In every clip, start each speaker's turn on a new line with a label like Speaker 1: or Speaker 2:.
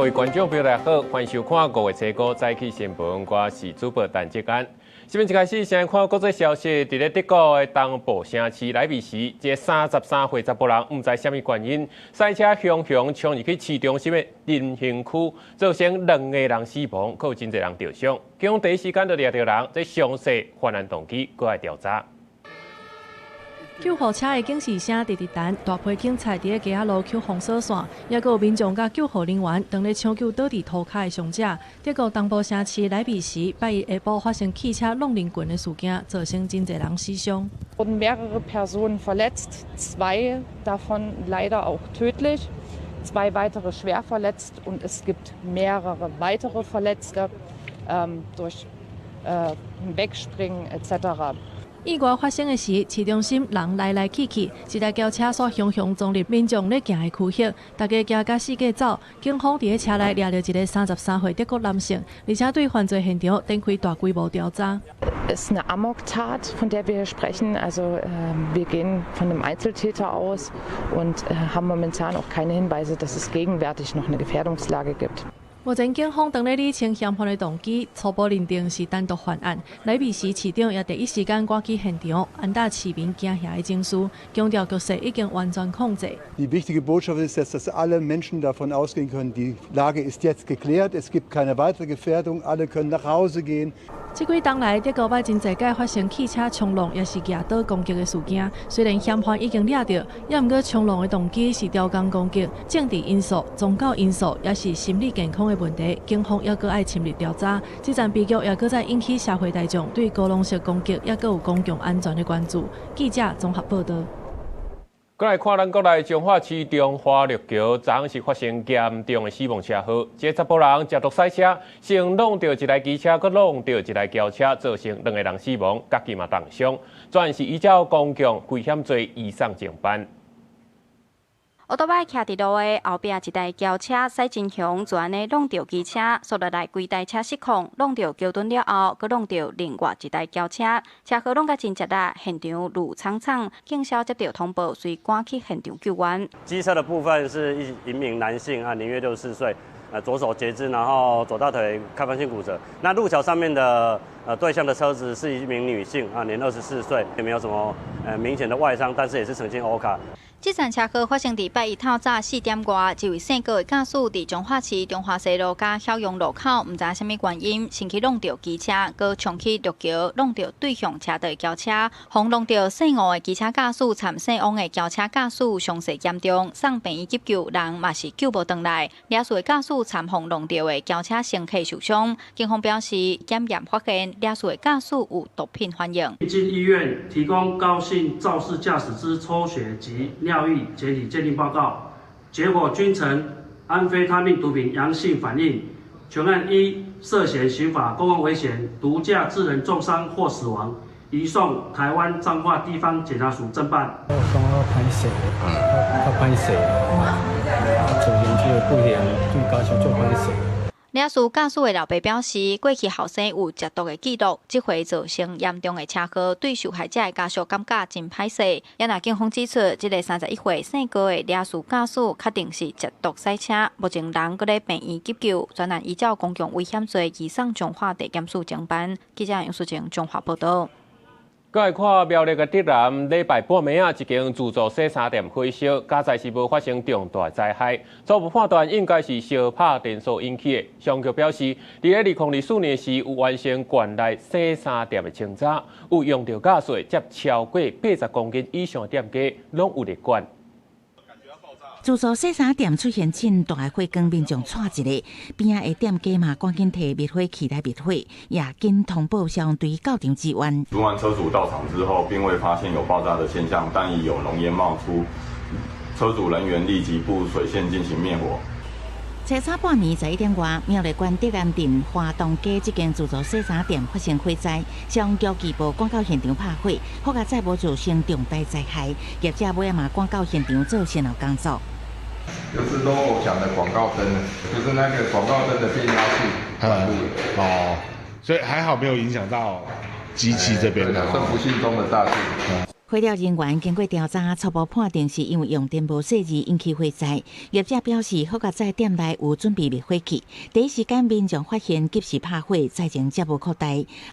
Speaker 1: 位觀眾朋友大家好，歡迎收看五月初五早起新聞，我是主播陳志安。新聞一開始，先看國際消息，佇咧德國的東部城市萊比錫，一个33歲查埔人，毋知啥物原因，駛車雄雄衝入去市中心的人行區，造成兩個人死亡，閣有真濟人著傷。警方第一時間就掠著人，這詳細犯案動機閣愛調查。
Speaker 2: 救護車的警示聲直直彈，大批警察佇咧街仔路抾封鎖線，也閣有民眾佮救護人員當咧搶救倒佇塗跤的傷者。德國東部城市萊比錫拜一下晡發生汽車挵人群的事件，造成真濟人死傷。
Speaker 3: Wurden mehrere Personen verletzt, zwei davon leider auch tödlich, zwei weitere schwer verletzt und es gibt mehrere weitere Verletzte durch Wegspringen etc.
Speaker 2: 意外發生的時，市中心人來來去去，一台轎車煞雄雄撞入民眾咧行的區域，大家驚甲四界走。警方佇咧車內掠著一个33歲德國男性，而且對犯罪現場展開大規模調查。
Speaker 3: Es ist eine Amoktat, von der wir hier sprechen. Also wir gehen von einem Einzeltäter aus und haben momentan auch keine Hinweise, dass es gegenwärtig noch eine Gefährdungslage gibt.
Speaker 2: 目前警方正咧理清嫌犯的動機，初步認定是單獨犯案。萊比錫市長也第一時間趕去現場，安撫市民驚嚇的情緒，強調局勢已經完全控制。
Speaker 4: Die wichtige Botschaft ist jetzt, dass alle Menschen davon ausgehen können, die Lage ist jetzt geklärt, es gibt keine weitere Gefährdung, alle können nach Hause gehen.
Speaker 2: 這幾冬來，德國捌真濟擺發生汽車衝撞，抑是舉刀攻擊的事件。雖然嫌犯已經掠著，也毋過衝撞的動機是刁工攻擊、政治因素、宗教因素，抑是心理健康的問題，警方猶閣愛深入調查。這場悲劇也閣再引起社會大眾對高濃式攻擊，抑閣有公共安全的關注。記者綜合報道。
Speaker 1: 閣來看咱國內彰化市中華陸橋，昨昏是發生嚴重的死亡車禍。這个查埔人食毒駛車，先挵著一台機車，閣挵著一台轎車，造成兩个人死亡，家己嘛重傷。全案是依照公共危險罪移送偵辦。
Speaker 5: 歐多擺徛佇路的後壁一台轎車駛真雄，就按呢挵著機車，紲落來規台車失控，挵著橋墩了後，閣挵著另外一台轎車，車禍挵甲真捷力，現場怒悖悖，警消接著通報，隨趕去現場救援。
Speaker 6: 機車的部分是一名男性啊，年約64歲，左手截肢，然後左大腿開放性骨折。那路橋上面的對向的車子是一名女性啊，年24歲，也沒有什麼明顯的外傷，但是也是曾經歐卡。
Speaker 5: 這場車禍發生佇拜一透早4點外，一位姓郭的駕駛佇彰化市中華西路佮曉陽路口，毋知啥物原因，先去挵著機車，閣衝去陸橋，挵著對向車道的轎車，予挵著姓吳的機車駕駛參姓王的轎車駕駛傷勢嚴重，送病院急救，人嘛是救無轉來。肇事的駕駛參予挵著的轎車乘客受傷，警方表示檢驗發現肇事的駕駛有毒品反應。
Speaker 7: 經醫院提供高姓肇事駕駛之抽血及尿液檢體鑑定報告，結果均呈安非他命毒品陽性反應。全案依涉嫌刑法公共危險毒駕致人重傷或死亡，移送台灣彰化地方檢察署偵辦。
Speaker 8: 我感覺歹勢，較歹勢，造成這個過程對家屬足歹勢。
Speaker 5: 肇事駕駛的老爸表示，過去後生有食毒的記錄，這回造成嚴重的車禍，對受害者的家屬感覺真歹勢。也若警方指出，這个31歲姓郭的肇事駕駛確定是食毒駛車，目前人閣咧病院急救，全案依照公共危險罪移送彰化地檢署偵辦。記者楊淑靜彰化報道。
Speaker 1: 閣來看苗栗的竹南，禮拜半暝仔，一間自助洗衫店火燒，佳哉是無發生重大災害。初步判斷應該是燒拍電線引起的。消防局表示，佇咧2024年時有完成館內洗衫店的清查，有用著瓦斯，接超過80公斤以上的店家，攏有列管。
Speaker 9: 自助洗衫店出現真大的火光，民眾掣一下，邊仔的店家嘛趕緊提滅火器來滅火，也緊通報消防隊到場支援。
Speaker 10: 巡完車主到場之後，並未發現有爆炸的現象，但已有濃煙冒出，車主人員立即布水線進行滅火。
Speaker 9: 初三半暝11點外，苗栗縣竹南鎮華東街這間自助洗衫店發生火災，消防局預報趕到現場拍火，好佳哉無造成重大災害。業者尾仔嘛趕到現場做善後工作。
Speaker 11: 就是 logo 牆的廣告燈，就是那個廣告燈的變壓器短路了。
Speaker 12: 哦，所以還好沒有影響到機器這邊的。
Speaker 11: 算不幸中的大幸。
Speaker 9: 火調人員經過調查，初步判定是因為用電無細膩引起火災。業者表示，好佳哉店內有準備滅火器，第一時間民眾發現及時拍火，災情才無擴大。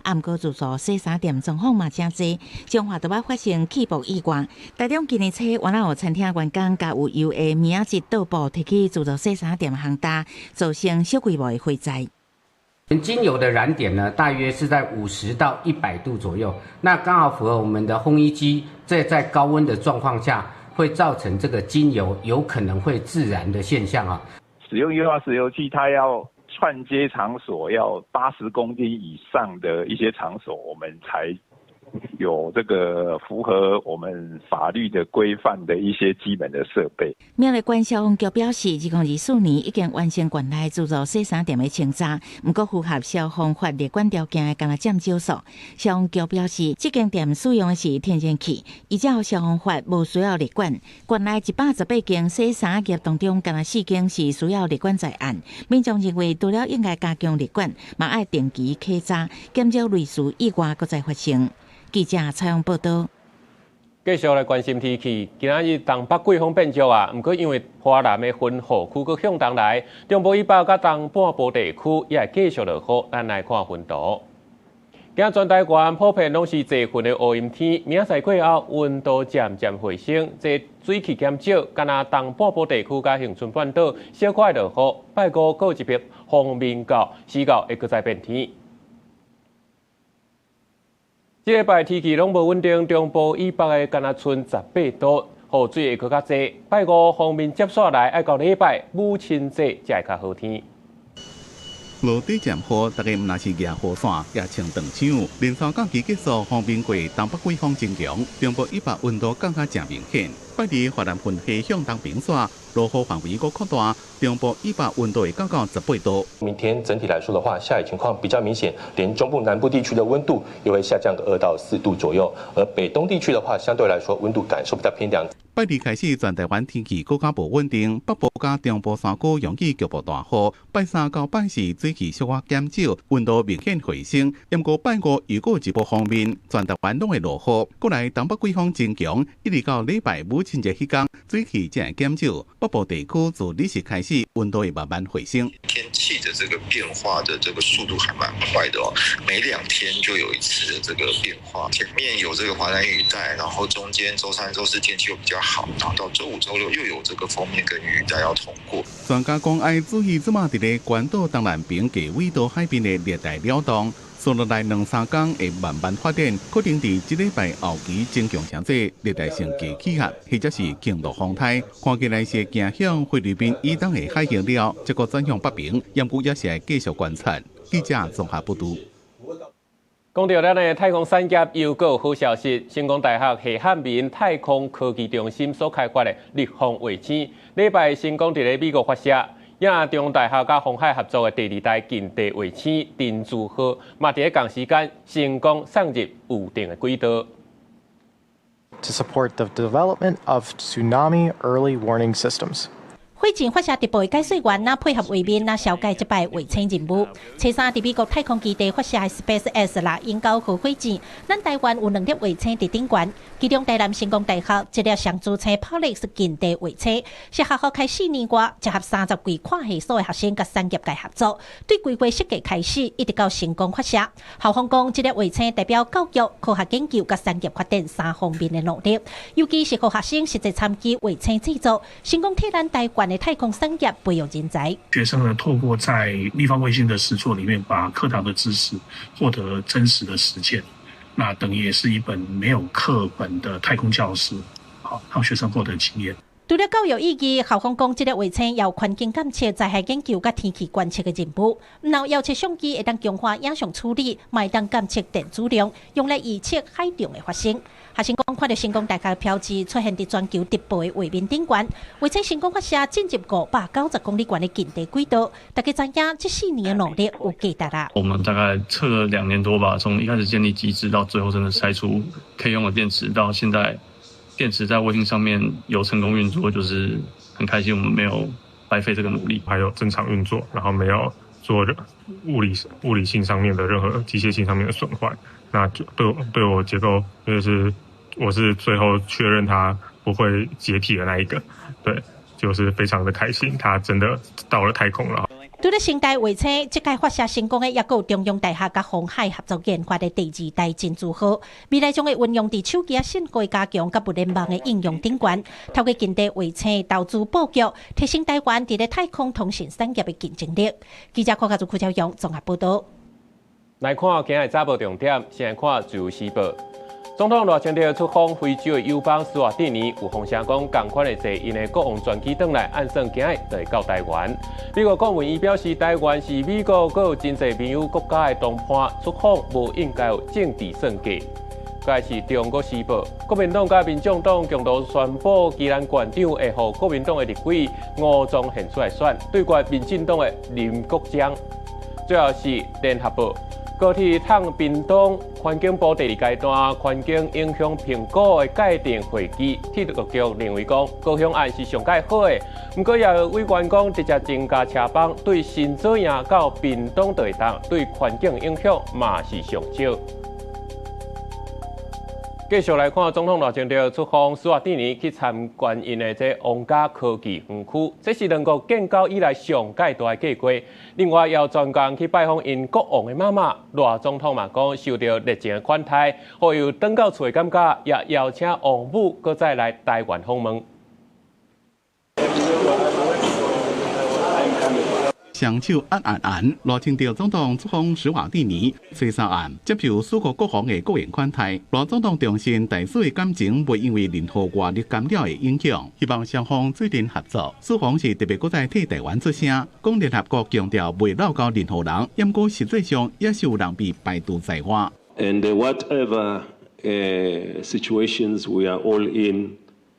Speaker 9: 啊，毋過自助洗衫店狀況嘛誠濟，彰化都捌發生氣爆意外。台中今年初，原來有餐廳員工共有油的棉仔質桌布提去自助洗衫店烘焦，造成小規模的火災。
Speaker 12: 精油的燃點呢，大約是在50到100度左右，那剛好符合我們的烘衣機，在高溫的狀況下，會造成這個精油有可能會自燃的現象啊。
Speaker 13: 使用液化石油氣，它要串接場所要80公斤以上的一些場所，我們才有這個符合我們法律的規範的一些基本的設備。
Speaker 9: 苗栗縣消防局表示，2024年已經完成縣內自助洗衫店的清查，毋過符合消防法列管條件的，干焦佔少數。消防局表示，這間店使用的是天然氣，依照消防法無需要列管。縣內118間洗衫業當中，干焦4間是需要列管在案。民眾認為，除了應該加強列管，嘛愛定期檢查，減少類似意外閣再發生。記者採訪報導。
Speaker 1: 繼續來關心天氣，今仔日東北季風變弱啊，毋過因為華南的雲雨區閣向東來，中部以北佮東半部地區也會繼續落雨。咱來看雲圖。今仔全台灣普遍攏是濟雲的烏陰天，明仔載過後溫度漸漸回升，這水汽減少，干焦東半部地區佮恆春半島小可會落雨。拜五閣有一筆鋒面到，四到會閣再變天。這禮拜天氣攏無穩定，中部以北的干焦賰18度，雨水會閣較濟。拜五鋒面接紲來，愛到禮拜母親節才會較好天。
Speaker 14: 落底漸雨，大家毋但是舉雨傘，也穿長袖。連三假期結束，鋒面過東北季風增強，中部以北溫度降較誠明顯。拜二華南雲系向東北徙，落雨範圍閣擴大，中部以北溫度會降到18度。
Speaker 15: 明天整體來說的話，下雨情況比較明顯，連中部南部地區的溫度也會下降個2到4度左右，而北東地區的話，相對來說溫度感受比較偏涼。
Speaker 14: 拜二開始，全台灣天氣閣較無穩定，北部佮中部山區容易局部大雨。拜三到拜四水汽小可減少，溫度明顯回升。毋過拜五又閣有一波鋒面，全台灣攏會落雨。過來東北季風增強，一直到禮拜母親節彼工，水汽才會減少。北部地區自禮四開始，溫度會慢慢回升。
Speaker 16: 天氣的這個變化的這個速度還蠻快的哦，每2天就有一次的這個變化。前面有這個華南雨帶，然後中間週三、週四天氣又比較好，然後到週五、週六又有這個鋒面跟雨帶要通過。
Speaker 14: 專家講，愛注意這馬佇咧關島東南邊低緯度海邊的熱帶擾動，紲落來兩三工會慢慢發展，可能佇這禮拜後期增強成做熱帶性低氣壓，或者是強度風颱。看起來是會行向菲律賓以東的海域了，才閣轉向北邊，毋過也是愛繼續觀察。記者綜合報導。
Speaker 1: 講到咱的太空產業，又閣有好消息。成功大學謝漢民太空科技中心所開發的立方衛星，禮拜成功佇咧美國發射。亞中大學佮鴻海合作的第二代近地衛星珍珠號，嘛佇咧仝時間成功送入預定的軌道。
Speaker 17: To support the development of tsunami early warning systems.
Speaker 18: 火箭發射底部的解說員，若配合畫面，若紹介這擺衛星任務。初三佇美國太空基地發射的 SpaceX 獵鷹9號火箭，咱台灣有兩粒衛星佇頂懸，其中台南成功大學這粒雙主星 Pollux 近地衛星，是學校開4年外，集合30幾跨系所的學生佮產業界合作，對規劃設計開始，一直到成功發射。校方講，這粒衛星代表教育、科學研究佮產業發展三方面的努力，尤其是予學生實際參與衛星製作，成功替咱台灣的太空產業培育人才。
Speaker 19: 學生呢，透過在立方衛星的實作裡面，把課堂的知識獲得真實的實踐，那等於也是一本沒有課本的太空教師，好，讓學生獲得經驗。
Speaker 18: 除了教育意義，校方講，這粒衛星有環境監測、災害研究佮天氣觀測的任務。然後遙測相機會當強化影像處理，嘛會當監測電子量，用來預測海漲的發生。學生講，看著成功大學標誌出現佇全球底部的畫面頂懸，衛星成功發射進入590公里懸的近地軌道，大家知影這4年的努力有價值啦。
Speaker 20: 我們大概測了2年多吧，從一開始建立機制到最後真的篩出可以用的電池，到現在電池在衛星上面有成功運作，就是很開心，我們沒有白費這個努力，
Speaker 21: 還有正常運作，然後沒有做物理性上面的任何機械性上面的損壞，那就對我結構就是我是最後確認它不會解體的那一個，對，就是非常的開心，它真的到了太空了。
Speaker 18: 除了成大衛星，這屆發射成功的，抑閣有中央大學佮鴻海合作研發的第二代珍珠號，未來將會運用佇手機仔訊號加強佮物聯網的應用頂懸，透過近地衛星投資布局，提升台灣佇咧太空通訊產業的競爭力。記者柯家祖、柯超勇綜合報導。
Speaker 1: 來看今日早報重點，先來看自由時報。總統賴清德出訪非洲的友邦史瓦帝尼，有風聲講仝款會坐𪜶的國王專機轉來，按算今日就會到台灣。美國顧問伊表示，台灣是美國閣有真濟盟友國家的同伴，出訪無應該有政治算計。蓋是中國時報，國民黨佮民眾黨共同宣布，宜蘭縣長會予國民黨的立委吳宗憲出來選，對決民進黨的林國章。最後是聯合報。高鐵通屏東環境部第二階段環境影響評估的界定會議，鐵路局認為講高雄案是上蓋好的，毋過也有委員講直接增加車班，對新左營到屏東就會當對環境影響嘛是上少。繼續來看總統賴清德出訪史瓦帝尼去參觀𪜶的這皇家科技園區，這是兩國建交以來上蓋大的計劃。另外，也有專工去拜訪𪜶國王的媽媽，賴總統嘛講受著熱情的款待，予伊有轉到厝的感覺，也邀請王母閣再來台灣訪問。
Speaker 14: 雙手按按按，賴清德總統出訪史瓦帝尼，初三暗接受史國國王的國宴款待。賴總統重申，台史的感情袂因為任何外力干擾的影響，希望雙方做陣合作。史王是特別閣再替台灣出聲，講聯合國強調袂落交任何人，毋過實際上也是有人被排除在外。
Speaker 3: And whatever situations we are all in,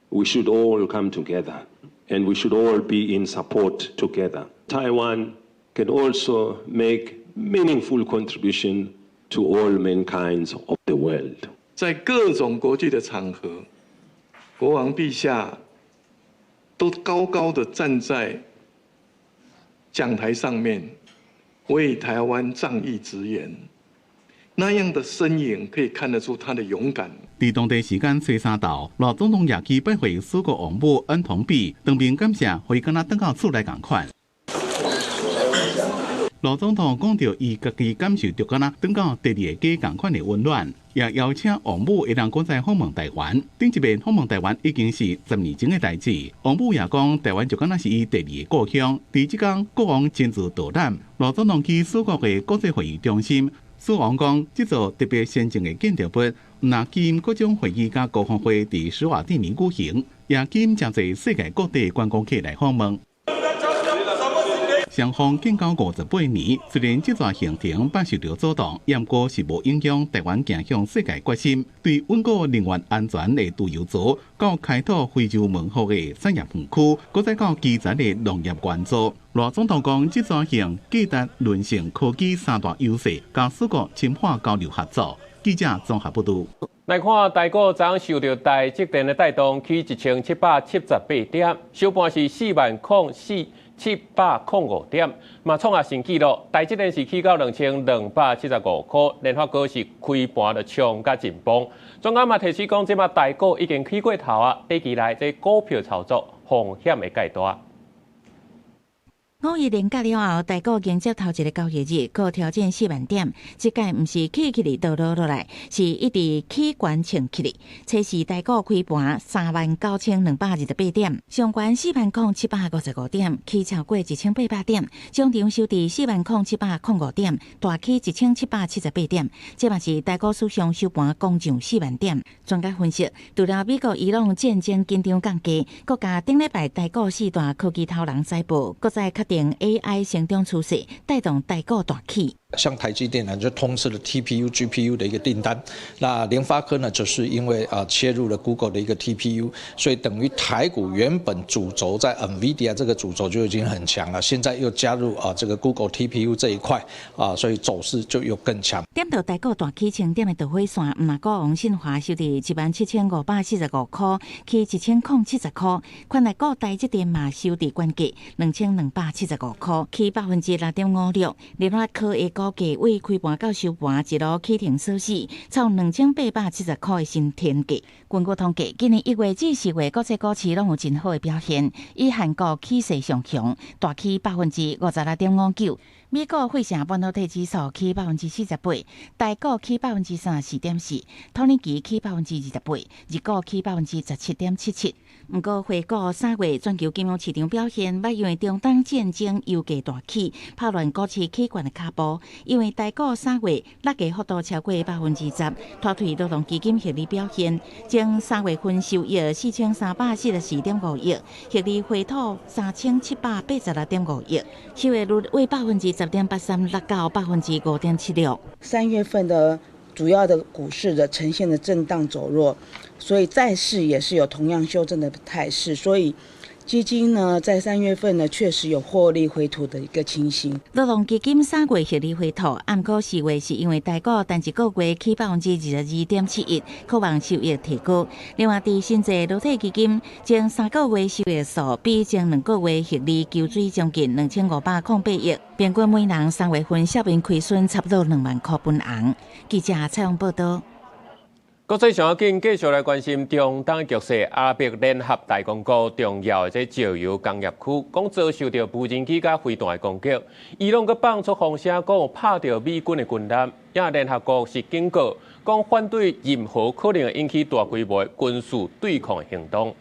Speaker 3: we should all come together, and we should all be in support together. Taiwan can also make meaningful contribution to all mankind of the world.
Speaker 22: 在各種國際的場合，國王陛下都高高的站在講台上面，為台灣仗義執言。那樣的身影可以看得出他的勇敢。
Speaker 14: 佇當地時間初三晝，賴總統也去拜會史國王母恩童比，當面感謝，予伊敢若轉到厝內仝款。賴總統講著，伊家己感受著敢若轉到第二個家仝款的溫暖，也邀請王母會當閣再訪問台灣。頂一遍訪問台灣已經是10年前的代誌。王母也講，台灣就敢若是伊第二个故鄉。佇這工，國王親自導覽，賴總統去史國的國際會議中心。史王講，這座特別先進的建築物，毋但吸引各種會議佮高峰會佇史瓦帝尼舉行，也吸引誠濟世界各地觀光客來訪問。雙方建交58年，雖然這座行程捌受著阻擋，毋過是無影響台灣行向世界決心，對穩固能源安全的自由座，到開拓非洲門戶的產業園區，閣再到基層的農業援助。賴總統講，這轉型價值、韌性、科技三大優勢，佮史國深化交流合作。記者綜合報導。
Speaker 1: 來看台股昨受著台積電的帶動，起1778點，收盤是40705點，嘛創下新紀錄。台積電是起到2275箍，聯發科是開盤就衝甲盡崩。專家嘛提示講，這馬台股已經起過頭啊，短期內這股票操作風險會較大。
Speaker 9: 五一連假了後，台股迎接頭一个交易日，閣挑戰4萬點。這擺毋是起起來倒落落來，是一直起懸衝起來。初時台股開盤39,228點，上懸40,755點，起超過1800點，終場收佇40,705點，大起1778點。這嘛是台股史上首盤攻上4萬點。專家分析，除了美國伊朗戰爭緊張降低，閣加頂禮拜台股四大科技頭人財報，閣再確定 AI 成長趨勢，帶動台股大起。
Speaker 23: 像台積電呢，就通吃了 TPU、GPU 的一個訂單。那聯發科呢，就是因為啊切入了 Google 的一個 TPU，所以等於台股原本主軸在 NVIDIA 這個主軸就已經很強了，現在又加入啊這個 Google TPU 這一塊啊，所以走勢就又更強。
Speaker 9: 點著台股大起千點的導火線，毋但股王信驊收佇17,545箍，起1070箍。權值股台積電嘛收佇懸價2275箍，起6.56%。聯發科的股價對開盤到收盤一路起停鎖死，創2870箍的新天價。根據統計，今年1月至4月國際股市攏有真好的表現，以韓國起勢上強，大起56.59%。美國費城半導體指數起48%，台股起34.4%，土耳其起28%，日股起17.77%。毋過，回顧3月全球金融市場表現，猶因為中東戰爭油價大起，拍亂股市起懸的跤步。因為台股三月落價幅度超過10%，拖退勞動基金獲利表現，前3月份收益4344.5億，獲利回吐3786.5億，收益率為10.83%落到5.76%。
Speaker 2: 3月份的主要的股市的呈現的震盪走弱，所以債市也是有同樣修正的態勢，所以基金呢在3月份呢確實有獲利回吐的一個情形。
Speaker 9: 勞動基金3月獲利回吐，毋過4月是因為台股單一個月起22.71%，可望收益提高。另外，佇新濟勞退基金前3個月收益數比前2個月獲利求水將近2508億，平均每人3月份小平虧損差不多2萬箍本紅。記者採訪報道。
Speaker 1: 國際上緊繼續來關心中東局勢，阿拉伯聯合大公國重要的這石油工業區，講遭受著無人機佮飛彈的攻擊，伊朗閣放出風聲，講有拍著美軍的軍艦，也聯合國是警告，講反對任何可能會引起大規模軍事對抗的行動。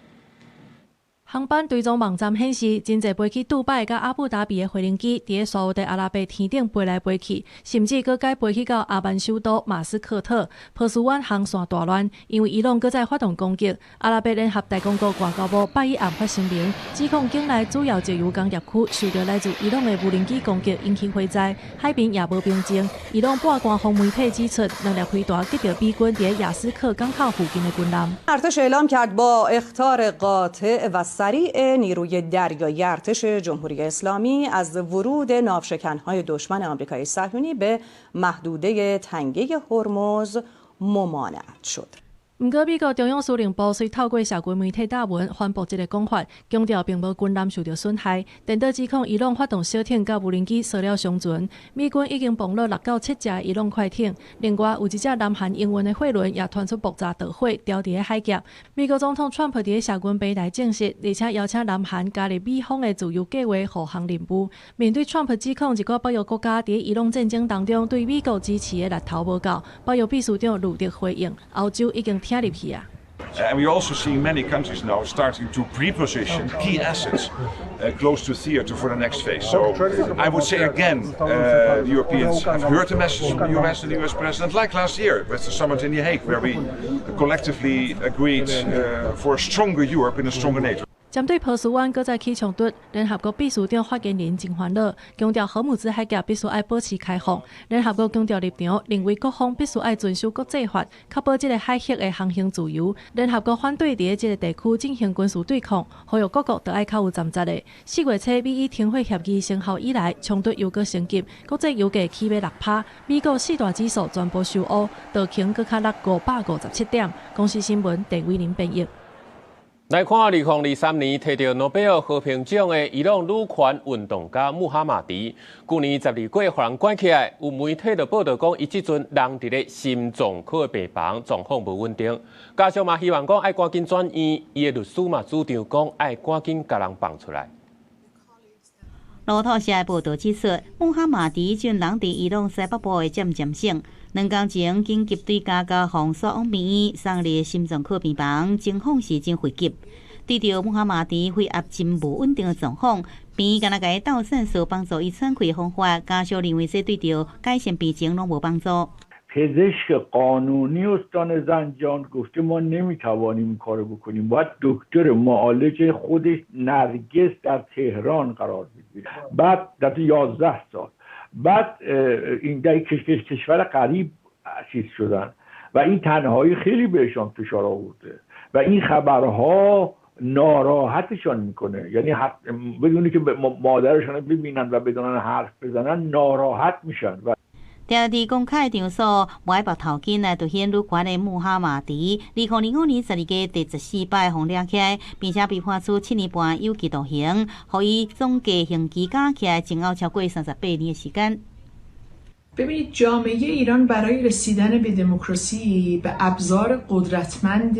Speaker 4: 航班追蹤網站顯示，真濟飛去杜拜佮阿布達比的飛行機，佇咧沙烏地阿拉伯天頂飛來飛去，甚至閣改飛去到阿曼首都馬斯克特。波斯灣航線大亂，因為伊朗閣再發動攻擊。阿拉伯聯合大公國外交部拜一暗發聲明，指控境內主要石油工業區受著來自伊朗的無人機攻擊，引起火災，海邊也無平靜。伊朗半官方媒體指出，兩粒飛彈擊著美軍佇咧亞斯克港口附近的軍艦。
Speaker 6: ارتش اعلام کرد با اخطار قاطع و سریع نیروی دریایی ارتش جمهوری اسلامی از ورود ناوشکنهای دشمن آمریکای صهیونی به محدوده تنگه هرمز ممانعت شد.
Speaker 4: 毋過，美國中央司令部隨透過社群媒體貼文反駁這個講法，強調並無軍艦受著損害。顛倒指控伊朗發動小艇佮無人機騷擾商船，美軍已經崩落6到7隻伊朗快艇。另外，有一隻南韓營運的貨輪也傳出爆炸導火，牢佇咧海峽。美國總統川普佇咧社群平台證實，而且邀請南韓加入美方的自由計劃護航任務。面對川普指控一寡北約國家佇伊朗戰爭當中對美國支持的力頭無夠，北約秘書長呂德回應，歐洲已經聽入去啊。
Speaker 24: And we also see many countries now starting to pre-position key assets close to theater for the next phase. So I would say again, the Europeans have heard the message from the US and the US president, like last year with the summit in The Hague, where we collectively agreed for a stronger Europe in a stronger NATO.
Speaker 4: 針對波斯灣閣再起衝突，聯合國秘書長發言人真煩惱，強調荷姆茲海峽必須愛保持開放。聯合國強調立場，認為各方必須愛遵守國際法，確保這個海域的航行自由。聯合國反對佇這個地區進行軍事對抗，呼籲各國著愛較有擔責的。4月初美伊停火協議生效以來，衝突又閣升級，國際油價起碼6%，美國四大指數全部收烏，道瓊閣較落557點。公視新聞鄭偉玲編譯。
Speaker 1: 來看2023年提著諾貝爾和平獎的伊朗女權運動家穆哈馬迪，舊年12月予人關起來，有媒體就報道講，伊這陣人佇咧心臟科的病房，狀況無穩定。家屬嘛希望講愛趕緊轉院，伊的律師嘛主張講愛趕緊共人放出來。
Speaker 25: 路透社報道指出，穆哈馬迪這陣人佇伊朗西北部的占占省，2工前緊急對家共送往病院，送入心臟科病房，情況是真危急。對著穆哈馬迪血壓真無穩定的狀況，病院敢若共伊鬥酸素幫助伊喘氣方法，家屬認為這對著改善病情攏無幫助。
Speaker 26: پزشک قانونی استان زنجان گفته ما نمیتوانیم این کارو بکنیم، باید دکتر معالج خودش نرگس در تهران قرار بگیره. بعد در 11 سال بعد این در کشور غریب اسیر شدن و این تنهایی خیلی بهشان فشار آورده و این خبرها ناراحتشان میکنه، یعنی بدون که مادرشان ببینن و بدونن حرف بزنن ناراحت میشن و
Speaker 25: 定佇公開場所，無愛縛頭巾來凸顯女權的穆哈馬迪，2005年12月第14擺予掠起來，並且被判處7年半有期徒刑，予伊總計刑期加起來前後超過38年的時間。
Speaker 5: ببینید جامعه ایران برای رسیدن به دموکراسی به ابزار قدرتمند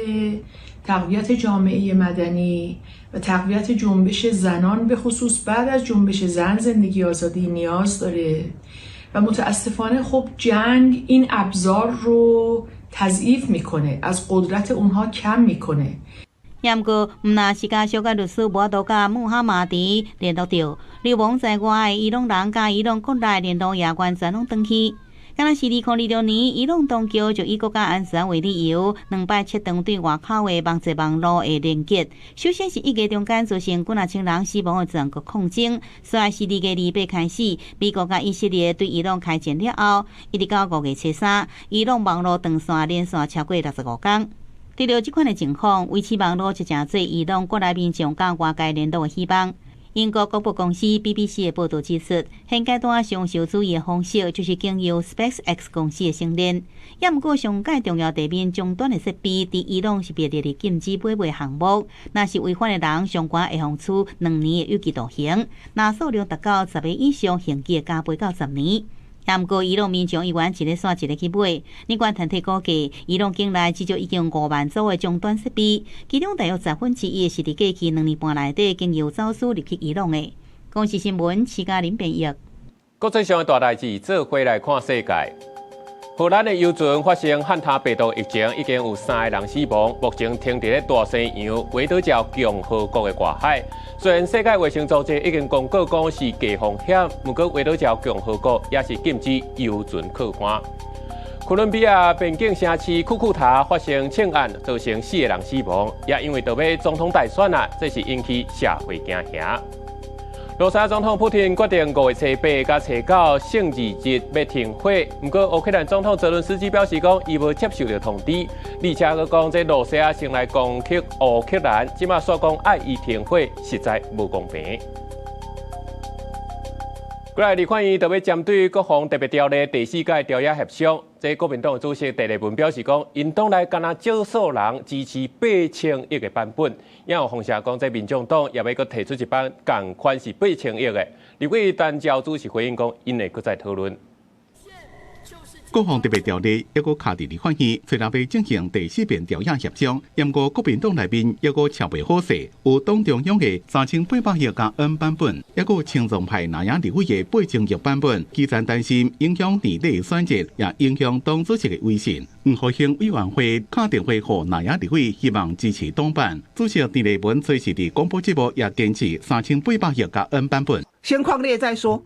Speaker 5: تقویت جامعه مدنی و تقویت جنبش زنان به خصوص بعد از جنبش زن زندگی آزادی نیاز داره و متاسفانه خب جنگ این ابزار رو تضعیف میکنه، از قدرت اونها کم میکنه。
Speaker 25: 毋過，毋若是家屬佮律師無法度佮穆哈馬迪聯絡著，流亡在外的伊朗人佮伊朗國內聯絡也完全攏斷去。敢若是2026年，伊朗當局就以國家安全為理由，兩擺切斷對外口的網際網路的連結。首先是1月中間造成幾若千人死亡的全國抗爭，煞來是2月28開始，美國佮以色列對伊朗開戰了後，一直到5月初3，伊朗網路斷線連續超過65工。對著這款的情況，維持網路就成做伊朗國內民眾佮外界聯絡的希望。英國廣播公司 BBC 的報導指出，現階段上受注意的方式就是經由 SpaceX 公司的星鏈。也毋過上蓋重要地面終端的設備，佇伊朗是被列入禁止買賣項目。若是違反的人，上懸會予處2年的有期徒刑；若數量達到10個以上，刑期會加倍到10年。也毋過，伊朗民眾依然一个煞一个去買。相關團體估計，伊朗境內至少已經5萬組的終端設備，其中大約1/10是佇過去2年半內底經由走私入去伊朗的。公視新聞，徐嘉玲編譯。
Speaker 1: 國際上的大代誌，做伙來看世界。荷蘭的遊船發生漢他病毒疫情，已經有3個人死亡。目前停佇咧大西洋維多焦共和國的外海。雖然世界衛生組織已經公告講是低風險，毋過維多焦共和國也是禁止遊船靠岸。哥倫比亞邊境城市庫庫塔發生槍案，造成4個人死亡，也因為著欲總統大選啊，這是引起社會驚嚇。羅西亞總統普丁決定5月初8佮初9聖二日欲停火，毋過烏克蘭總統澤倫斯基表示講，伊無接受著通知，而且閣講這羅西亞先來攻擊烏克蘭，這馬煞講愛伊停火，實在無公平。過來，立法院著欲針對國防特別條例第四屆朝野協商，這國民黨主席鄭麗文表示講，𪜶黨內敢若少數人支持8000億的版本，也有風聲講，這民眾黨也欲閣提出一版仝款是8000億的。立委陳朝主是回應講，𪜶會閣再討論。
Speaker 14: 國防特別條例猶閣卡佇立法院，雖然欲進行第四遍朝野協商，毋過國民黨內面猶閣撨袂好勢，有黨中央的3800億加 N 版本，猶閣親中派藍營立委的8000億版本，基層擔心影響年底選戰，也影響黨主席的威信。黃復興委員會敲電話予藍營立委，希望支持黨版。主席鄭麗文隨時佇廣播節目也堅持3800億加 N 版本。
Speaker 7: 先匡列再說，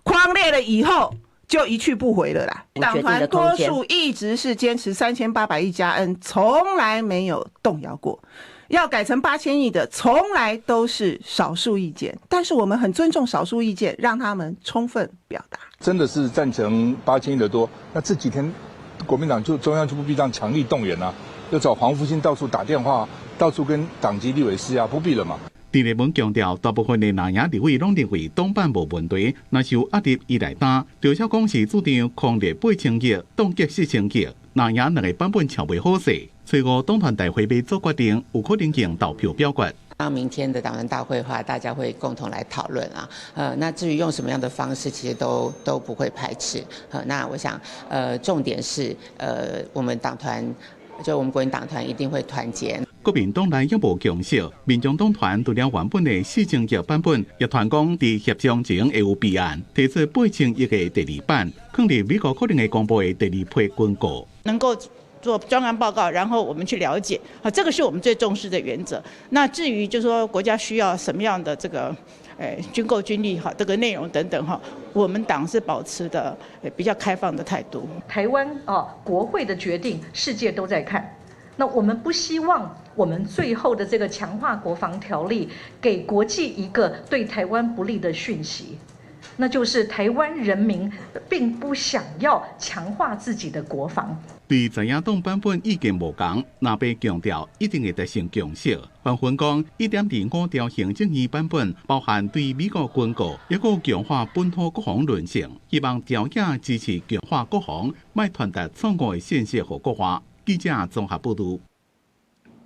Speaker 7: 匡列了以後，就一去不回了啦。黨團多數一直是堅持3800億加 N，從來沒有動搖過。要改成8000億的，從來都是少數意見。但是我們很尊重少數意見，讓他們充分表達。
Speaker 8: 真的是贊成8000億的多，那這幾天國民黨就中央就不必這樣強力動員啦，要找黃復興到處打電話，到處跟黨籍立委施壓，不必了嘛。
Speaker 14: 鄭麗文強調，大部分的藍營立委攏認為黨版無問題，若是有壓力伊來擔。趙小講是主張匡列8000億，凍結4000億，藍營兩個版本撨袂好勢。初五黨團大會欲做決定，有可能用投票表決。
Speaker 10: 當明天的黨團大會的話，大家會共同來討論啊。那至於用什麼樣的方式，其實都不會排斥。那我想，重點是，我們黨團，就我們國民黨團一定會團結。
Speaker 14: 國民黨內猶無共識，民眾黨團除了原本的4000億版本，也傳講佇協商前會有備案，提出8000億的第二版，囥佇美國可能會公布的第二批軍購。
Speaker 11: 能夠做專案報告，然後我們去了解，啊，這個是我們最重視的原則。那至於就是說國家需要什麼樣的這個，軍購軍力哈，這個內容等等哈，我們黨是保持的比較開放的態度。
Speaker 12: 台灣啊，國會的決定，世界都在看。那我們不希望我們最後的這個強化國防條例給國際一個對台灣不利的訊息，那就是台灣人民並不想要強化自己的國防。
Speaker 14: 對在野黨版本意見無仝，藍白強調一定會達成共識。紛紛講1.25兆行政院版本包含對美國軍購，猶閣強化本土國防韌性，希望朝野支持強化國防，莫傳達錯誤的信息予國外。記者綜合報導。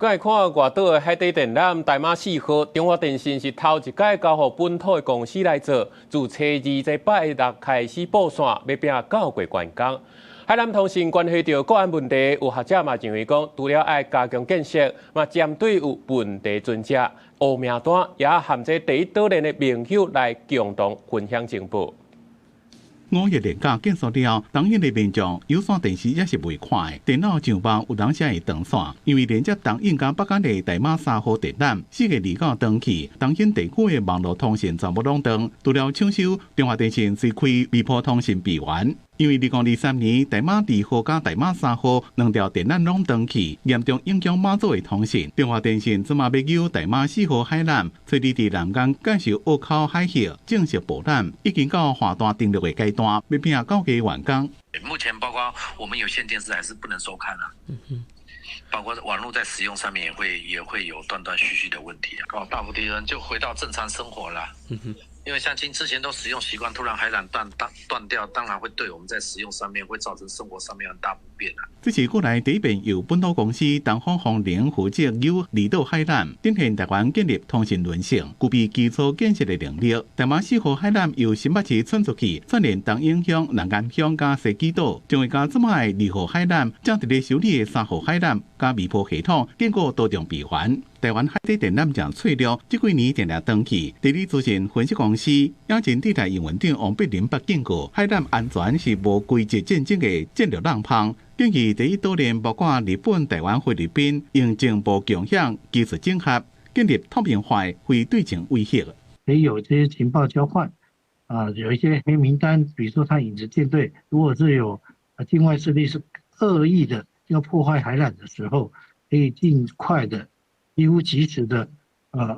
Speaker 1: 過來看外島的海底電纜大馬四號，中華電信是頭一擺交予本土的公司來做，自初二這拜六開始布線，欲拚九月完工。海纜通信關係著國安問題，有學者嘛認為講，除了愛加強建設，嘛針對有問題船隻烏名單，也含這第一島鏈的盟友來共同分享情報。
Speaker 14: 五一連假結束了，東引的民眾有線電視猶是袂看的，電腦上網有當時會斷線，因為連接東引佮北港的大馬三號電纜4月29斷去，東引地區的網路通訊全部攏斷，除了搶修，中華電信隨開微波通訊備援。因為2023年大馬二號佮大馬三號兩條電纜攏斷去，嚴重影響馬祖的通訊。中華電信這馬欲救大馬四號海纜，隨佇佇南竿介紹澳口海域正式布纜，已經到華大登陸的階段，欲拚九月完工。
Speaker 13: 目前包括我們有線電視還是不能收看啊，包括網絡在使用上面也會有斷斷續續的問題啊。大部分人就回到正常生活了。因為像之前都使用習慣，突然海纜斷掉，當然會對我們在使用上面會造成生活上面很大不便啊。
Speaker 14: 這是國內第一遍由本土公司東方風能負責救離島海纜，展現台灣建立通訊韌性、具備基礎建設的能力。大馬四號海纜由新北市竄出去，串聯東引鄉、南竿鄉佮西岐島，將會佮這馬的二號海纜，正佇咧修理的三號海纜佮微波系統，經過多重閉環。台灣海底電纜誠脆弱，這幾年定定斷去。地理資訊分析公司野真地台營運長王碧林捌警告，海纜安全是無規則戰爭的戰略漏縫。建議第一島鏈包括日本、台灣、菲律賓，用情報共享、技術整合，建立透明化非對稱威脅。
Speaker 15: 可以有這些情報交換，啊，有一些黑名單，比如說他影子艦隊，如果是有啊境外勢力是惡意的要破壞海纜的時候，可以盡快的、幾乎及時的，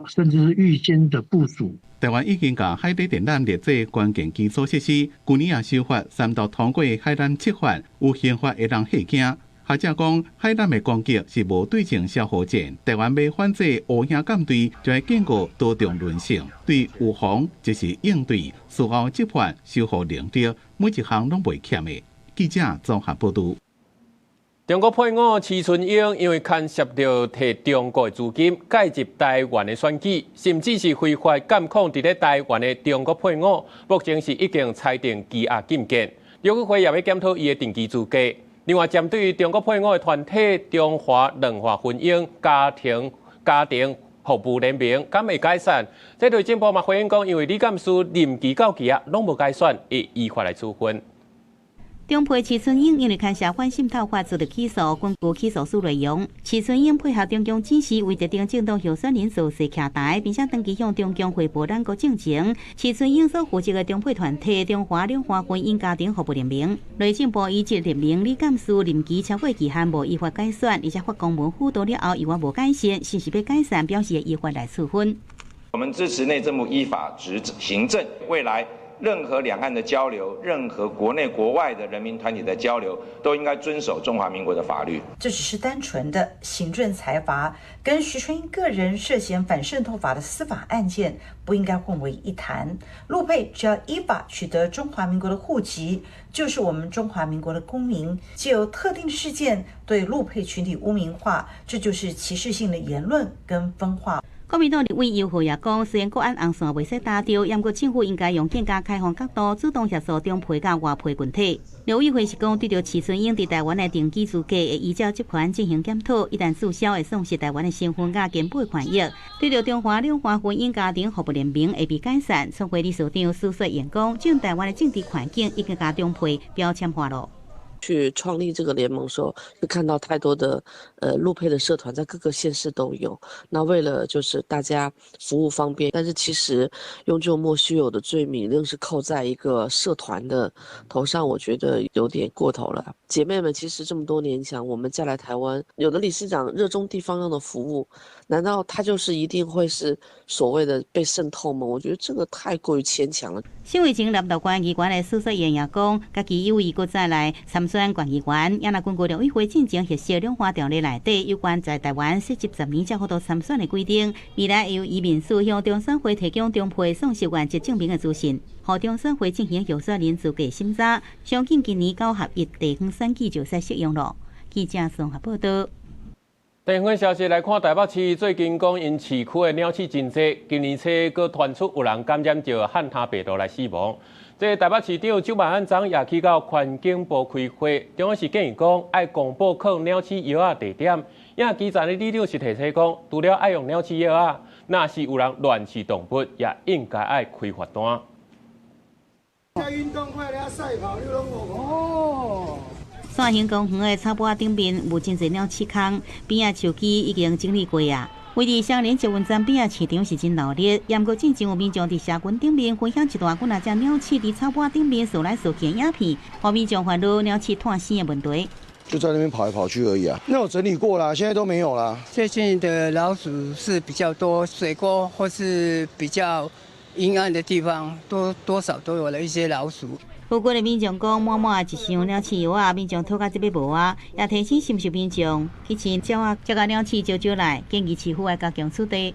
Speaker 15: 甚至是預先的部署。
Speaker 14: 台灣已經共海底電纜列做關鍵基礎設施，去年也修法三度通過海纜七法，有刑法會當嚇驚。學者講，海纜的攻擊是無對稱消耗戰，台灣欲反制烏鷹艦隊，就愛建構多重韌性，對預防就是應對，事後執法、修復能力，每一項攏袂欠的。記者綜合報導。
Speaker 1: 中國配偶徐春英因為牽涉著提中國的資金介入台灣的選舉，甚至是非法監控佇咧台灣的中國配偶，目前是已經裁定羈押禁見。陸委會也欲檢討伊的登記資格。另外，針對中國配偶的團體中華兩岸婚姻家庭服務聯盟，敢會解散？這內政部嘛回應講，因為李幹事任期到期啊，攏無改選，會依法來處分。
Speaker 25: 中配徐春英因為牽涉反滲透法遭著起訴，根據起訴書內容，徐春英配合中共指示，為特定政黨候選人造勢徛台，並且長期向中共匯報兩國政情。徐春英所負責的中配團體中華兩岸婚姻家庭服務聯盟，內政部依這聯盟理監事任期超過期限無依法改選，而且發公文輔導了後，猶原無改善，是毋是欲解散，表示會依法來處分。
Speaker 16: 我們支持內政部依法執行政，未來任何兩岸的交流，任何國內國外的人民團體的交流，都應該遵守中華民國的法律。
Speaker 17: 這只是單純的行政裁罰，跟徐春英個人涉嫌反滲透法的司法案件不應該混為一談。陸配只要依法取得中華民國的戶籍，就是我們中華民國的公民。藉由特定事件對陸配群體污名化，這就是歧視性的言論跟分化。
Speaker 25: 國民黨立委游賀也講，雖然國安紅線袂使踏著，毋過政府應該用更加開放角度，主動協助中配佮外配群體。陸委會是講，對著徐春英佇台灣的登記資格，會依照職權進行檢討，一旦註銷，會喪失台灣的身份佮根本權益。對著中華兩岸婚姻家庭服務聯盟會被解散，創會理事長蘇雪瑩講，將台灣的政治環境已經共中配標籤化了。
Speaker 19: 去創立這個聯盟時候，就看到太多的陸配的社團在各個縣市都有。那為了就是大家服務方便，但是其實用這種莫須有的罪名，愣是扣在一個社團的頭上，我覺得有點過頭了。姐妹們其實這麼多年講，我們嫁來台灣，有的理事長熱衷地方上的服務，難道他就是一定會是所謂的被滲透嗎？我覺得這個太過於牽強了。
Speaker 25: 身為前立法院議員的蘇雪瑩也講，家己有意閣再來參選縣議員，也若根據陸委會進前核實兩岸條例內底有關在台灣設籍10年才予得參選的規定，未來由移民署向中選會提供中配喪失原籍證明的資訊，予中選會進行候選人資格審查，相信今年九合一地方選舉就會使適用囉。記者綜合報導。
Speaker 1: 地方消息來看，台北市最近講𪜶市區的鳥鼠真濟，今年初閣傳出有人感染著漢他病毒來死亡。這台北市長蔣萬安昨也去到環境部開會，中央是建議講愛公布囥鳥鼠藥仔地點。也基層的里長是提醒講，除了愛用鳥鼠藥仔，若是有人亂飼動物，也應該愛開罰單。
Speaker 3: 運動會咧賽跑，你攏無哦。
Speaker 25: 線形公園的草埔仔頂面有真濟鳥鼠空，邊仔樹枝已經整理過啊。位佇雙連捷運站邊仔市場是真鬧熱，毋過進前有民眾佇社群頂面分享一段幾若隻鳥鼠佇草埔仔頂面踅來踅去的影片，予民眾煩惱鳥鼠湠生的問題。
Speaker 18: 就在那邊跑來跑去而已啊，那我整理過啦，現在都沒有啦。
Speaker 20: 最近的老鼠是比較多，水溝或是比較陰暗的地方，多多少都有了一些老鼠。
Speaker 25: 附近的民眾講，滿滿一箱鳥鼠藥仔，民眾討到這欲無啊，也提醒是毋是民眾去飼鳥仔，才共鳥鼠招招來，建議市府愛加強取締。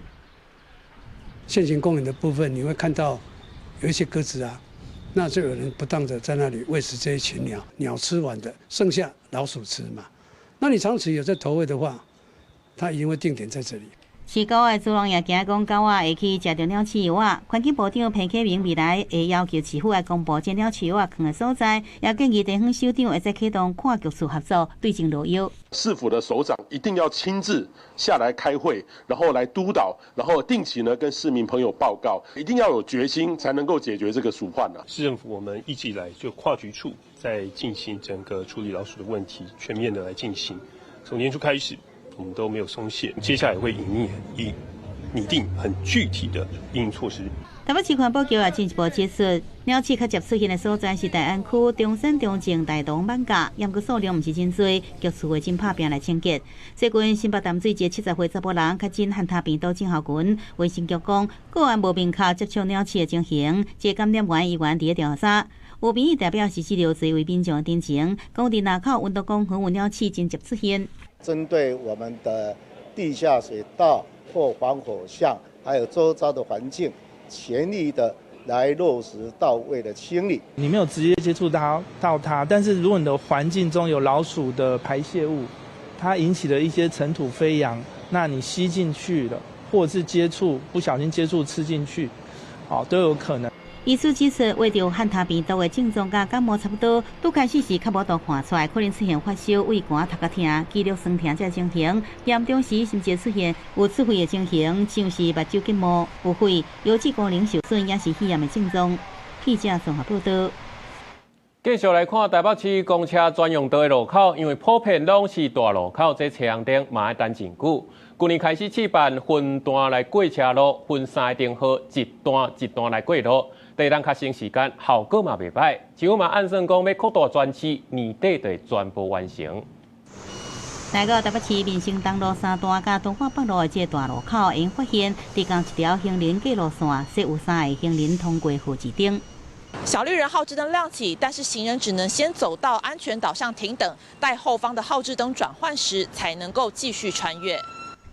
Speaker 21: 現行公園的部分，你會看到有一些鴿子啊，那就有人不當的在那裡餵食這一群鳥，鳥吃完的，剩下老鼠吃嘛。那你長期有在投餵的話，它一定會定點在這裡。
Speaker 25: 飼狗的主人也驚講狗仔會去食著鳥鼠藥仔。環境部長彭啟明未來會要求市府來公布這鳥鼠藥仔囥的所在，也建議地方首長會使啟動跨局處合作，對症落藥。
Speaker 22: 市府的首長一定要親自下來開會，然後來督導，然後定期呢跟市民朋友報告，一定要有決心才能夠解決這個鼠患啊。
Speaker 23: 市政府我們一直以來就跨局處在進行整個處理老鼠的問題，全面的來進行，從年初開始。我們都沒有鬆懈，接下來會擬擬定很具體的應對措施。
Speaker 25: 台北市環保局也進一步指出，鳥鼠較捷出現的所在是大安區中山、中正、大同、艋舺，毋過數量毋是真濟，局處會真拍拚來清潔。最近新北淡水一个70歲查埔人確診漢他病毒症候群，衛生局講個案無明確接觸鳥鼠的情形，這個感染源依然佇咧調查。有民意代表是治療這位民眾的陳情，講佇林口運動公園有鳥鼠真捷出現。
Speaker 27: 針對我們的地下水道或防火巷，還有周遭的環境，全力的來落實到位的清理。
Speaker 28: 你沒有直接接觸到它，但是如果你的環境中有老鼠的排泄物，它引起的一些塵土飛揚，那你吸進去了，或者是接觸不小心接觸吃進去，哦，都有可能。
Speaker 25: 醫師指出，患著漢他病毒的症狀佮感冒差不多，拄開始時較無度看出來，可能出現發燒、胃寒、頭殼疼、肌肉痠疼這情形，嚴重時甚至出現有刺肺的情形，像是目睭結膜有血、腰子功能受損，也是肺炎的症狀。記者綜合報道。
Speaker 1: 繼續來看台北市公車專用道的路口，因為普遍攏是大路口，這車紅燈嘛愛等真久。去年開始試辦分段來過車路，分三個燈號，一段一段來過路，會當較省時間，效果嘛袂䆀。市府嘛按算講欲擴大全市，年底就會全部完成。
Speaker 25: 來到台北市民生東路三段佮敦化北路的這個大路口，𪜶發現佇仝一條行人過路線，設有三个行人通過號誌燈。
Speaker 29: 小綠人號誌燈亮起，但是行人只能先走到安全島上停等，待後方的號誌燈轉換時，才能夠繼續穿越。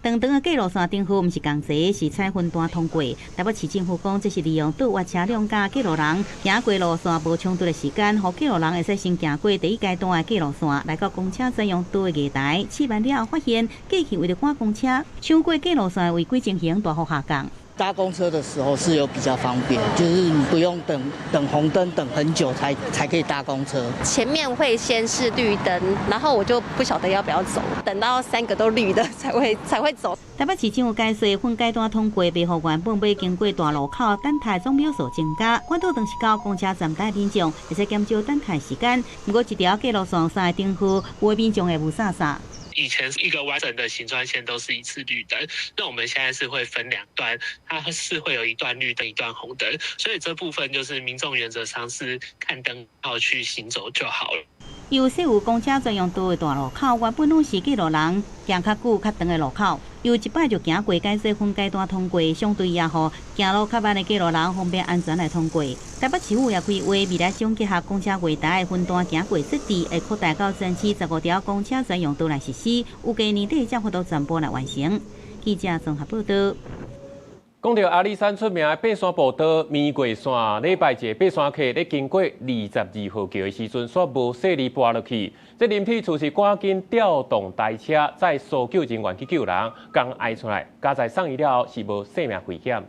Speaker 25: 長長的過路線燈號毋是仝齊，是採分段通過。台北市政府講，這是利用倒彎車輛佮過路人行過路線無衝突的時間，予過路人會使先行過第一階段的過路線，來到公車專用道的月台。試辦了後發現，過去為著趕公車，搶過過路線的違規情形大幅下降。
Speaker 30: 搭公車的時候是有比較方便，就是你不用等等紅燈等很久才可以搭公車。
Speaker 31: 前面會先是綠燈，然後我就不曉得要不要走，等到三個都綠的才會走。
Speaker 25: 台北市政府解釋，分階段通過，袂予原本欲經過大路口等待總秒數增加，反倒當是到公車站台民眾會使減少等待時間。毋過一條過路線三个燈號，有的民眾會霧煞煞。
Speaker 32: 以前一個完整的行專線都是一次綠燈，那我們現在是會分兩段，它是會有一段綠燈，一段紅燈，所以這部分就是民眾原則上是看燈號去行走就好了。
Speaker 25: 由設有公車專用道的大路口，原本攏是過路人行較久、較長的路口，由一擺就行過改做分階段通過，相對也予行路較慢的過路人方便安全來通過。台北市府也規劃未來將結合公車月台的分段行過設置，會擴大到全市15條公車專用道來實施，預計年底才有法度全部來完成。記者綜合報道。
Speaker 1: 講到阿里山出名的爬山步道明月山，禮拜一個爬山客咧經過22號橋的時陣，煞無細膩跋落去。這林鐵處是趕緊調動台車，載搜救人員去救人，共睄出來，佳哉送醫了後是無性命危險。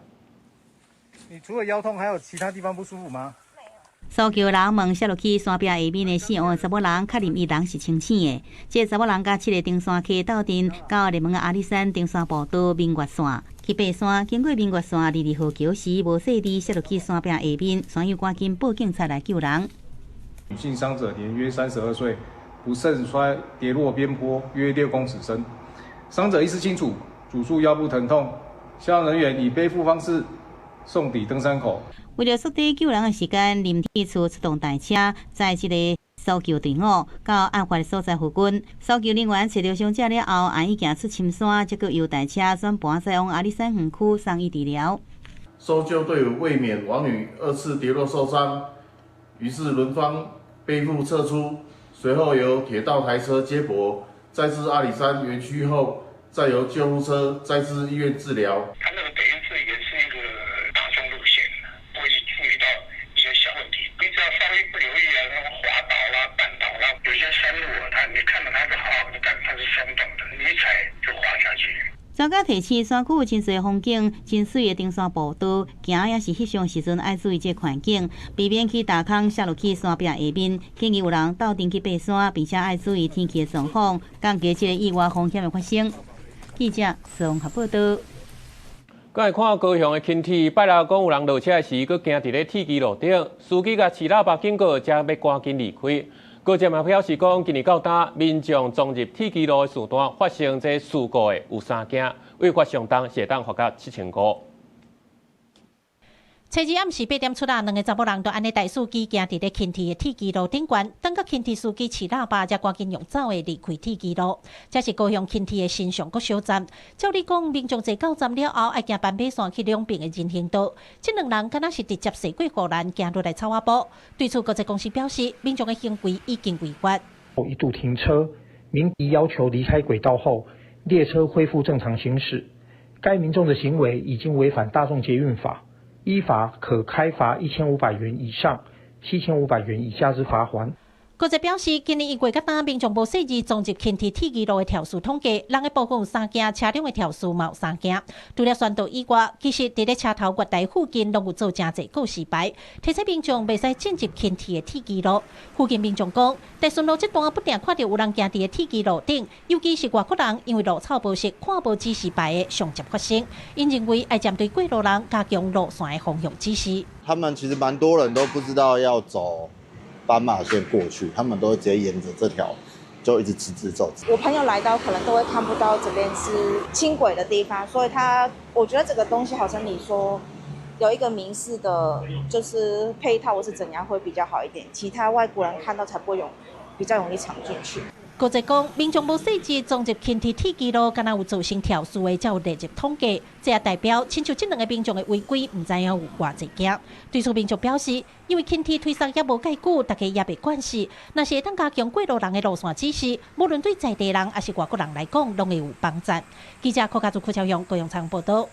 Speaker 2: 你除了腰痛，還有其他地方不舒服嗎？
Speaker 25: 搜救人問摔落去山壁下面的四個查某人，確認伊人是清醒的。這個查某人佮七個登山客鬥陣到熱門的阿里山登山步道明月山去爬山，經過明月山22號橋時，無細膩摔落去山壁下面，山友趕緊報警察來救人。
Speaker 2: 女性傷者年約32歲，不慎摔跌落邊坡約6公尺深，傷者意識清楚，主訴腰部疼痛，消防人員以背負方式送抵登山口。
Speaker 25: 為了縮短救人的時間，林鐵處出動大車，載這个搜救隊伍到案發的所在附近。搜救人員揣著傷者了後，按已行出深山，才閣由大車轉盤載往阿里山園區送醫治療。
Speaker 4: 搜救隊伍為免王女二次跌落受傷，於是輪番背負撤出，隨後由鐵道台車接駁，載至阿里山園區後，再由救護車載至醫院治療。
Speaker 5: 他那個等於是也是一個大眾路線，會注意到一些小問題，你只要稍微不留意啊，那個滑倒啦、絆倒啦，有些山路啊，它你看到它是好好的，但是它是鬆動的，你一踩就滑下去。
Speaker 25: 專家提醒，山區有真濟風景、真媠的登山步道，行抑是翕相時陣愛注意這個環境，避免去踏空摔落去山壁下面。建議有人鬥陣去爬山，並且愛注意天氣的狀況，降低這个意外風險的發生。記者綜合報道。
Speaker 1: 閣來看高雄的輕鐵，拜六講有人落車時，閣行佇咧鐵支路頂，司機共吹喇叭警告，才欲趕緊離開。高鐵嘛表示講，今年到今，民眾衝入鐵支路的時段發生這事故的有三件，違法相當是會當罰到7500。
Speaker 6: 初二暗時8點出來，兩个查某人就按呢帶司機行佇咧輕鐵的鐵支路頂懸，等到輕鐵司機吹喇叭，才趕緊用走的離開鐵支路。這是高雄輕鐵的新上國小站。照理講，民眾坐到站了後，愛行斑馬線去兩邊的人行道。這兩人敢若是直接踅過護欄，行落來草仔埔。對此，高鐵公司表示，民眾的行為已經違法。
Speaker 7: 一度停車，鳴笛要求離開軌道後，列車恢復正常行駛。該民眾的行為已經違反大眾捷運法。依法可開罰1500元以上7500元以下之罰鍰。
Speaker 6: 高鐵表示，今年一月到今，民眾無細膩撞入輕鐵鐵支路的肇事統計，人的部分有三件，車輛的肇事嘛有三件。除了宣導以外，其實佇咧車頭月台附近攏有做誠濟告示牌，提醒民眾袂使進入輕鐵的鐵支路。附近民眾講，在順路這段不定看著有人行佇咧鐵支路頂，尤其是外國人，因為路草無熟，看無指示牌的常常發生。𪜶認為愛針對過路人加強路線的方向指示。
Speaker 8: 他們其實蠻多人都不知道要走斑馬線過去，他們都會直接沿着這條就一直直直走。
Speaker 9: 我朋友來到可能都會看不到這邊是輕軌的地方，所以他我覺得這個東西好像你說有一個明示的，就是配套或是怎樣會比較好一點，其他外國人看到才不會比較容易闖進去。
Speaker 6: 高鐵講，民眾無細膩撞入輕鐵鐵支路，敢若有造成肇事的，才有列入統計。這也代表，親像這兩个民眾的違規，毋知影有偌濟件。對此民眾表示，因為輕鐵推捒猶無蓋久，大家猶未慣勢。若是會當加強過路人的路線指示，無論對在地人抑是外國人來講，攏會有幫助。記者柯家祖、柯超雄、高雄採訪報導。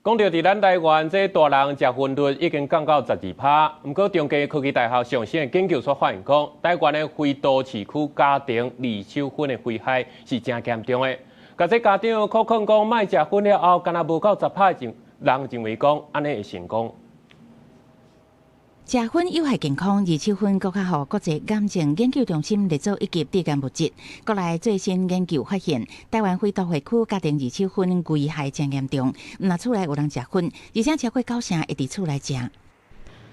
Speaker 1: 講到佇咱台灣，這大人食薰率已經降到12%。毋過，中繼科技大學上新的研究所發現講，台灣的非都市區家庭二手薰的危害是誠嚴重的。共這家長口勸講，莫食薰了後，敢若無夠10%人認為講，按呢會成功。
Speaker 10: 食薰有害健康，二手薰閣較予國際癌症研究中心列做一級致癌物質。國內最新研究發現，台灣非都會區家庭二手薰危害誠嚴重。毋但厝內有人食薰，而且超過九成會佇厝內食。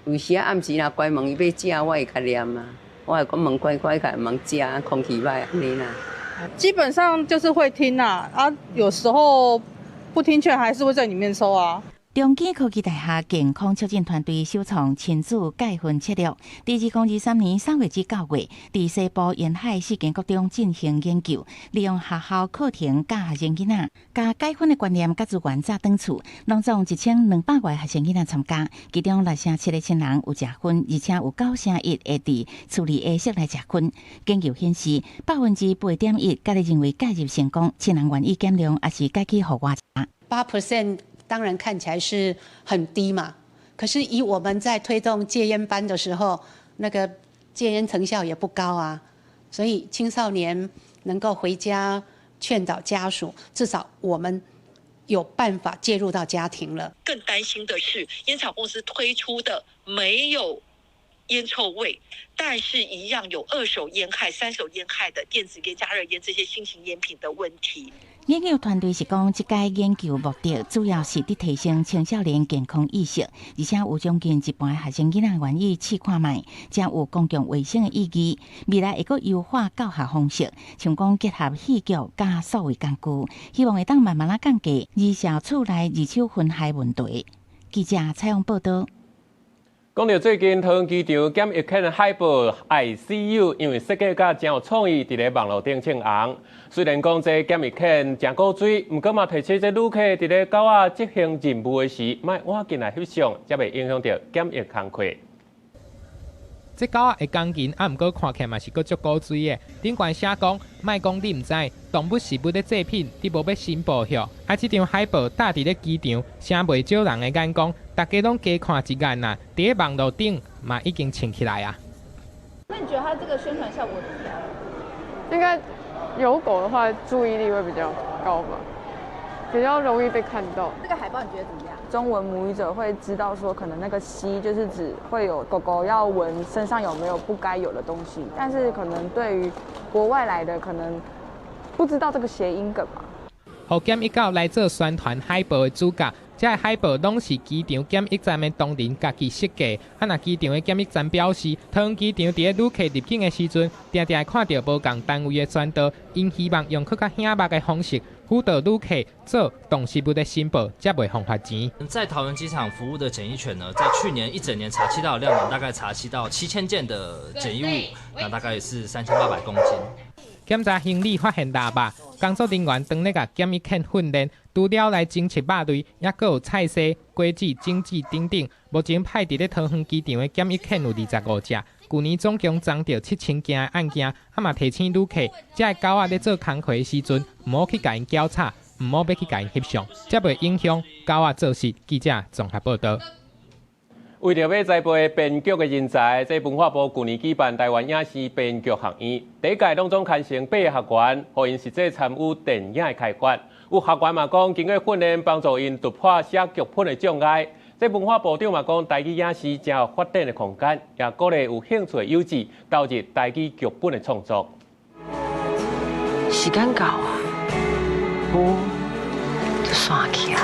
Speaker 11: 有時仔暗時若關門，伊欲食，我會共念啊。我會講門關關起，毋食，空氣歹按呢啦。
Speaker 12: 基本上就是會聽啦，啊，有時候不聽勸還是會在裡面抽啊。
Speaker 10: 中興科技大學健康促進團隊首創親子戒薰策略，佇2023年3月至9月，佇西部沿海四間國中進行研究，利用學校課程教學生囡仔，共戒薰的觀念佮資源早轉厝，攏總1200外學生囡仔參加，其中六成七的親人有食薰，而且有9成1會佇厝裡下室來食薰。研究顯示，8.1%家己認為戒入成功，親人願意減量，抑是改去戶外食。
Speaker 24: 8%
Speaker 3: 當然看起來是很低嘛。可是以我們在推動戒菸班的時候，那個戒菸成效也不高啊。所以青少年能夠回家勸導家屬，至少我們有辦法介入到家庭了。
Speaker 13: 更擔心的是，菸草公司推出的沒有煙臭味，但是一樣有二手菸害、三手菸害的電子菸、加熱菸這些新型菸品的問題。
Speaker 10: 研究團隊是講，這屆研究目的主要是佇提升青少年健康意識，而且有將近一半學生囡仔願意試看覓，這有公共衛生的意義。未來會閣優化教學方式，像講結合戲劇佮數位工具，希望會當慢慢仔降低兒少厝內二手薰害問題。記者採訪報導。
Speaker 1: 講到最近桃園機場檢疫犬的海報 I see you，因為設計甲誠有創意，佇咧網路頂跄紅。雖然講這檢疫犬誠古錐，毋過嘛提醒這旅客佇咧狗仔執行任務的時，莫趕緊來翕相，才袂影響著檢疫工課。
Speaker 14: 這狗仔的鋼筋，啊，毋過看起來嘛是閣足古錐的。頂懸寫講，莫講你毋知，動物食物的製品，你無欲申報吼。啊，這張海報貼佇咧機場，吸袂少人的眼光，大家攏加看一眼啊。佇咧網路頂嘛已經穿起來啊。
Speaker 15: 那你覺得它這個宣傳效果怎麼樣？
Speaker 16: 應該有狗的話，注意力會比較高吧，比較容易被看到。
Speaker 15: 這個海報你覺得怎麼樣？
Speaker 17: 中文母語者會知道說，可能那個吸就是指會有狗狗要聞身上有沒有不該有的東西，但是可能對於國外來的，可能不知道這個諧音梗嘛。
Speaker 14: 予檢疫狗來做宣傳海報的主角，這个海報攏是機場檢疫站的同仁家己設計。啊，若機場的檢疫站表示，桃園機場佇咧旅客入境的時陣，定定會看著無仝單位的宣導，𪜶希望用閣較醒目的方式輔導旅客做動食物的申報，才袂予罰錢。
Speaker 18: 在桃園機場服務的檢疫犬呢，在去年一整年查緝到的量呢，大概查緝到7000件的檢疫物，那大概也是3800公斤。
Speaker 14: 檢查行李發現臘肉，工作人員當咧共檢疫犬訓練，除了來偵測肉類，猶閣有菜蔬、果子、種子等等。目前派佇咧桃園機場的檢疫犬有25隻，舊年總共偵著7000件的案件，啊嘛提醒旅客，這个狗仔咧做工課的時陣，毋好去共𪜶攪吵，毋好欲去共𪜶翕相，才袂影響狗仔做事。記者綜合報導。
Speaker 1: 為著欲栽培編劇的人才，這文化部舊年舉辦臺灣影視編劇學院，第一屆攏總牽成八個學員，予𪜶實際參與電影的開發。有學員嘛講，經過訓練，幫助𪜶突破寫劇本的障礙。這文化部長嘛講，台語影視誠有發展的空間，也鼓勵有興趣的幼稚投入台語劇本的創作。
Speaker 19: 時間到啊，無就散去啊。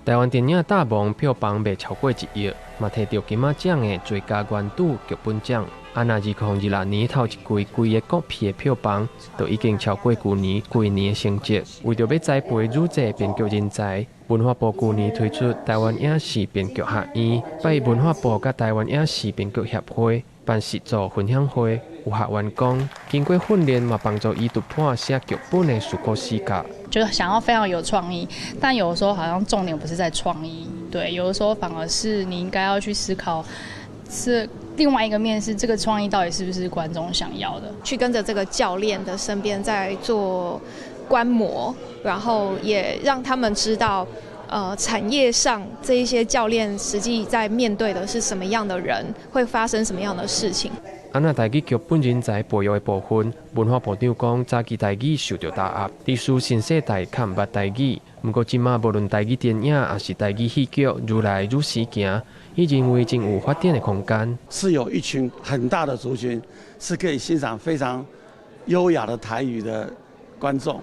Speaker 20: 臺灣電影大王票房賣超過1億，嘛摕著金馬獎的最佳原著劇本獎。啊，若2026年頭一季規个國片的票房，就已經超過舊年規年的成績。為著欲栽培愈濟編劇人才，文化部舊年推出臺灣影視編劇學院，拜文化部佮臺灣影視編劇協會辦實作分享會。有學員講，經過訓練嘛，幫助伊突破寫劇本的思考死角。
Speaker 21: 就是想要非常有創意，但有的時候好像重點不是在創意，對，有的時候反而是你應該要去思考，是另外一個面是這個創意到底是不是觀眾想要的。
Speaker 24: 去跟着這個教練的身邊在做觀摩，然後也讓他們知道，產業上這一些教練實際在面對的是什麼樣的人，會發生什麼樣的事情。
Speaker 20: 啊，若台語劇本人才培育的部分，文化部長講，早期台語受著打壓，致使新世代較毋捌台語。毋過這馬無論台語電影，抑是台語戲劇，愈來愈時行，伊認為真有發展的空間。
Speaker 26: 是有一群很大的族群，是可以欣賞非常優雅的台語的觀眾，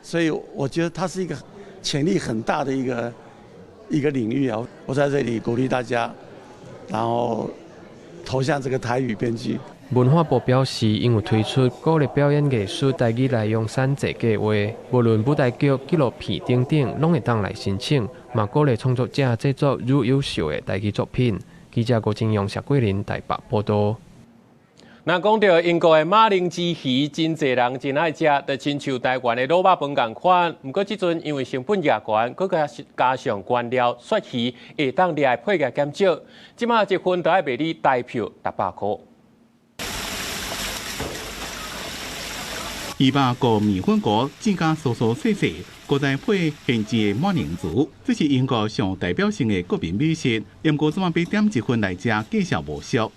Speaker 26: 所以我覺得它是一個潛力很大的一個領域啊！我在這裡鼓勵大家，然後投向這個台語編劇。
Speaker 20: 文化部表示，𪜶有推出鼓勵表演藝術台語內容產製計畫，無論舞台劇、紀錄片等等，攏會當來申請，嘛鼓勵創作者製作愈優秀的台語作品。記者郭金勇、謝桂林台北報導。
Speaker 1: 若講著英國的馬鈴之魚，真濟人真愛食，就親像台灣的滷肉飯仝款。毋過這陣因為成本也懸，閣加上原料鱈魚會當掠的配額減少，這馬一份都愛賣你台票600箍。
Speaker 2: 魚肉佮麵粉糊煎甲酥酥脆脆，閣再配現煎的馬鈴薯，這是英國上代表性的國民美食。毋過這擺欲點一份來食，價數無俗。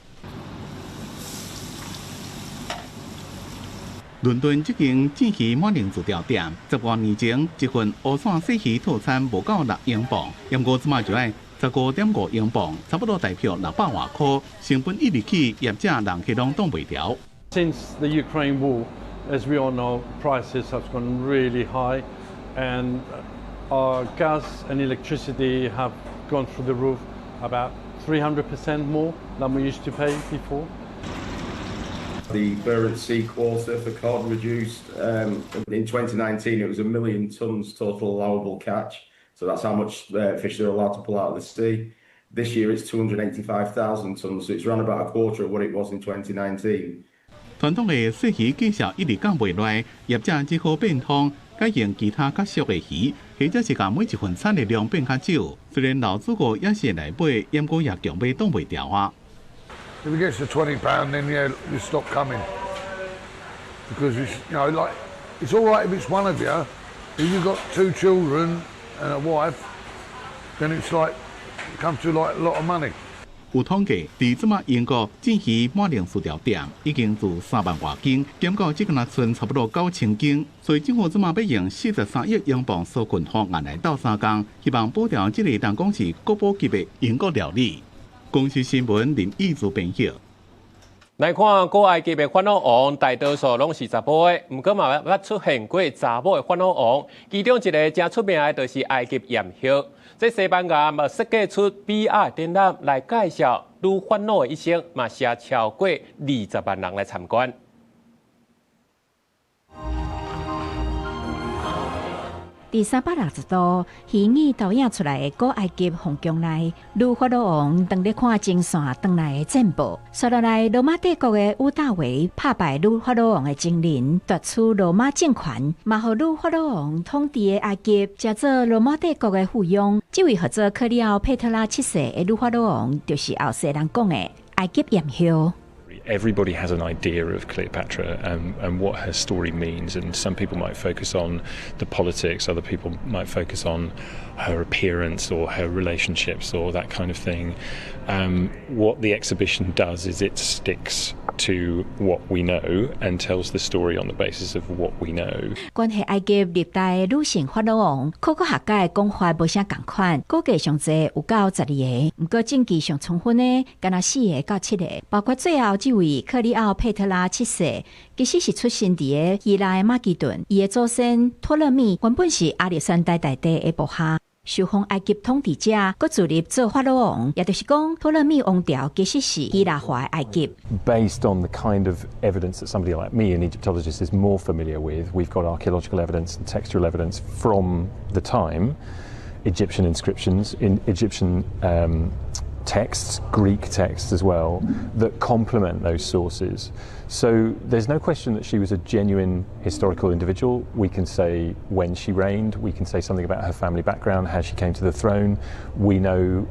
Speaker 2: 倫敦這間煎魚馬鈴薯條店，十外年前一份烏線細魚套餐無夠6英鎊，毋過這擺就愛15.5英鎊，差不多台票600外箍，成本一直起，業者人客攏擋袂牢。
Speaker 4: Since the Ukraine war, as we all know, prices have gone really high, and our gas and electricity have gone through the roof about 300% more than we used to pay before.
Speaker 5: The Barents Sea quota for cod reduced in 2019. It was 1 million tonnes total allowable catch. So that's how much fish they're allowed to pull out of the sea. This year it's 285,000 tonnes, so it's around about a quarter of what it was in 2019.
Speaker 2: 傳統的細魚價數一直降袂落，業者只好變通，改用其他較俗的魚，或者是共每一份餐的量變較少。雖然老主顧也是會來買，毋過也強欲擋袂牢啊。
Speaker 22: If it gets to £20, then yeah, you stop coming because it's like it's all right if it's one of you. If you've got two children and a wife, then it's like comes to like a lot of money.
Speaker 2: 有統計，佇這馬英國煎魚馬鈴薯條店已經做3萬外間，減到這個賰差不多9000間。所以政府這馬欲用43億英鎊紓困方案來鬥相共，希望保牢這個人講是國寶級的英國料理。公視新聞林義祖編譯。
Speaker 1: 來看古埃及的法老王，大多數攏是查埔的，毋過嘛捌出現過查某的法老王。其中一个誠出名的，就是埃及艷后。這西班牙嘛設計出 VR 展覽來介紹女法老的一生，嘛吸超過20萬人來參觀。
Speaker 23: 佇360度虛擬投影出來的古埃及皇宮內，女法老王當咧看前線轉來的戰報。紲落來，羅馬帝國的屋大維拍敗女法老王的情人，奪取羅馬政權，嘛予女法老王統治的埃及，成做羅馬帝國的附庸。這位號做克里奧佩特拉七世的女法老王，就是後世人講的埃及艷后。
Speaker 25: Everybody has an idea of Cleopatra and what her story means, and some people might focus on the politics, other people might focus on her appearance or her relationships or that kind of thing. What the exhibition does is it sticks to what we know and tells the story on the basis of what we know.
Speaker 23: 關係埃及歷代女性法老王，考古學家的講法無啥仝款，估計上濟有到12个，毋過證據上充分的，干焦四个到七个，包括最後這位克里奧佩特拉七世，其實是出生佇个希臘的馬其頓，伊的祖先托勒密原本是亞歷山大大帝的部下。受封埃及統治者，閣自立做法老王，也就是講，托勒密王朝其實是希臘化的埃及。
Speaker 25: Based on the kind of evidence that somebody like me, an Egyptologist, is more familiar with, we've got archaeological evidence and textual evidence from the time, Egyptian inscriptions, in Egyptian texts, Greek texts as well, that complement those sources. So there's no question that she was a genuine historical individual. We can say when she reigned, we can say something about her family background, how she came to the throne. We know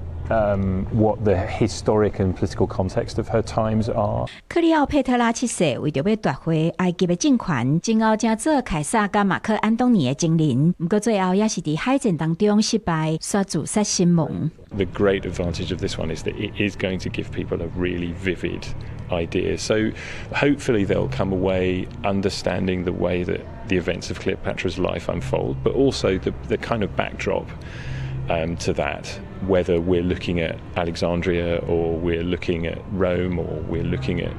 Speaker 25: what the historic and political context of her times are.
Speaker 23: 克里奧佩特拉七世為著欲奪回埃及的政權，前後成做凱撒佮馬克安東尼的情人，毋過最後也是佇海戰當中失敗，煞自殺身亡。
Speaker 25: The great advantage of this one is that it is going to give people a really vivid idea. So hopefully they'll come away understanding the way that the events of Cleopatra's life unfold, but also the kind of backdrop to that, whether we're looking at Alexandria or we're looking at Rome or we're looking at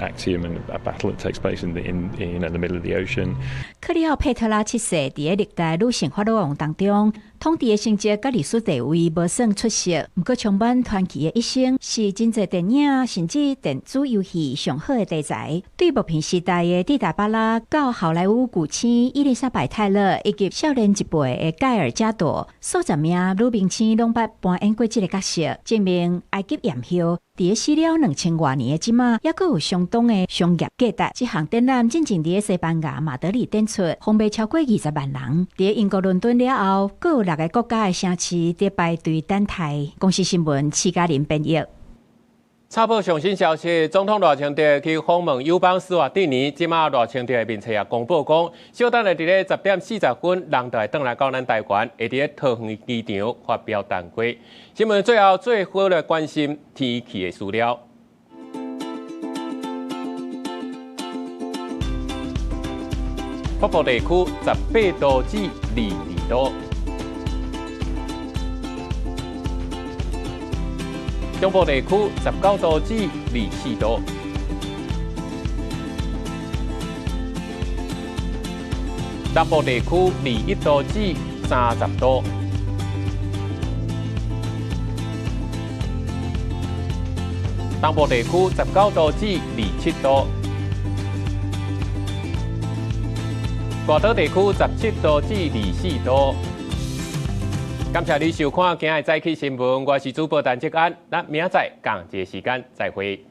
Speaker 25: Actium and a battle that takes place in the middle of the ocean.
Speaker 23: 克里奧佩特拉七世佇个歷代女性法老王當中，統治的成績佮歷史地位無算出色，毋過充滿傳奇的一生，是真濟電影甚至電子遊戲上好的題材。對默片時代的蒂達巴拉到好萊塢巨星伊麗莎白泰勒以及少年一輩的蓋爾加朵，數十名女明星攏捌扮演過這个角色，證明埃及艷后佇个死了2000外年的這馬，猶閣有相當的商業價值。這項展覽進前佇个西班牙馬德里展出，訪客超過20萬人。佇英國倫敦了後，閣有六个國家的城市佇排隊等待。公視新聞，徐嘉玲編譯。
Speaker 1: 插播上新消息，總統賴清德去訪問友邦史瓦帝尼，這馬賴清德的面冊也公布講，小等下佇咧10點40分，人就會轉來到咱台灣，會佇咧桃園機場發表談話。新聞最後最好來關心天氣的資料。北部地區18度至22度。中部地區19度至24度，南部地區21度至30度，東部地區19度至27度，外島地區17度至24度。感謝你收看今日早起新聞，我是主播陳志安，咱明仔載仝一个時間再會。